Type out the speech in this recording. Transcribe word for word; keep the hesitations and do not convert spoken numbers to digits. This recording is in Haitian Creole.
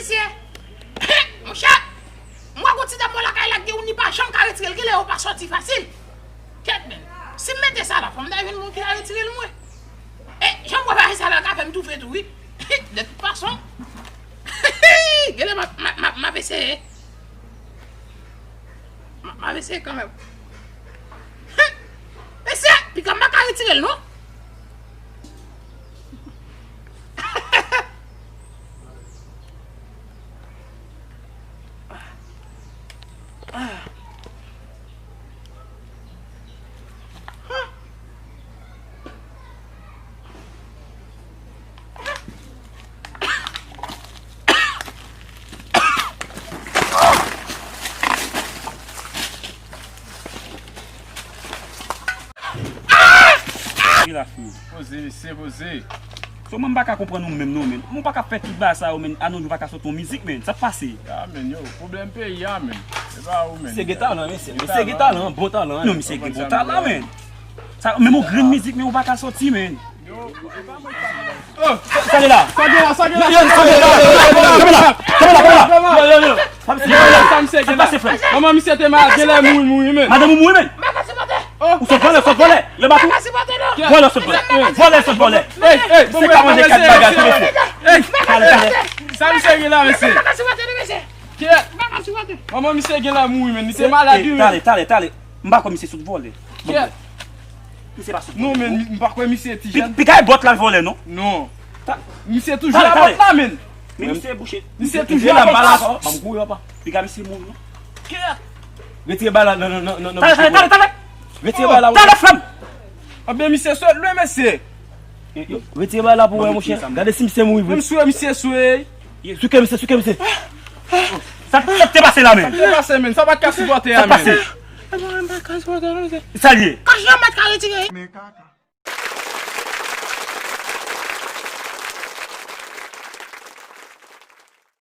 Mesye, monchè, m wè gon ti dam mwen lakay la ki di w ni pa janm ka retire l, genlè yo pa sòti fasil. Kèt men, si m mete sa la, fò m ta jwenn moun ki ta retire l mwen. E jan m wè bagay sa la ka fè m toufe tou wi. De tout fason, genlè m ap, m ap, m ap, m ap eseye. M ap, m ap eseye kanmenm. Mesye, piga m pa ka retire l non. Poze, mesye, poze. So, mwen, m pa ka konprann ou menm non, men. Ou pa ka fè tout bagay sa yo, men. Anon, ou pa ka sot yon mizik, men. Sa k pase? Ya, men, yo, pwoblèm peyi a, men. Se pa ou, men. Misye gen talan, mesye. Misye gen talan, bon talan. Non, misye gen bon talan, men. Sa, menm yon grenn mizik, men ou pa ka soti, men. Sa gen la. Sa gen la, sa gen la. Yo, yo, sa gen la. Kanpe la, kanpe la, kanpe la. Yo, yo, yo. Sa misye gen la. Sa misye gen la. Manman misye te malad, genlè mouri, mouri, men. Madanm ou mouri, men. Ou sot vòlè, sot vòlè. Lè bato. Vòlè, sot vòlè. Vòlè, sot vòlè. Misye ka manje kat bagay tou, mesye. Talè, talè. Sa misye gen la, mesye. Kiyès? Manman misye genlè mouri, men. Li te malad, wi, men. Talè, talè, talè. M pa kwè misye sot vòlè. Kiyès? Misye pa sot vòlè. Non, men, m pa kwè misye ti jèn. Piga e bòt la vòlè, non? Non. Misye toujou a bòt la, men. Men misye bouche. Misye toujou a bòt la. Ban m kouri, papa. Piga misye mouri, non? Kiyès? Retire bay la, non, non, non, non. Talè, talè, talè, talè. Retire bay la. Talè, frè m. Anben, misye sot lwen, mesye. Retire bay la pou wè, monchè. Gade si misye mouri vre. Menm si misye swe. Souke misye, souke misye. Sa, sa te pase la, men. Sa te pase, men. Sa pa t ka sipòte a, men. Sa t pase. Sa l ye. Kòch lan mèt ka retire.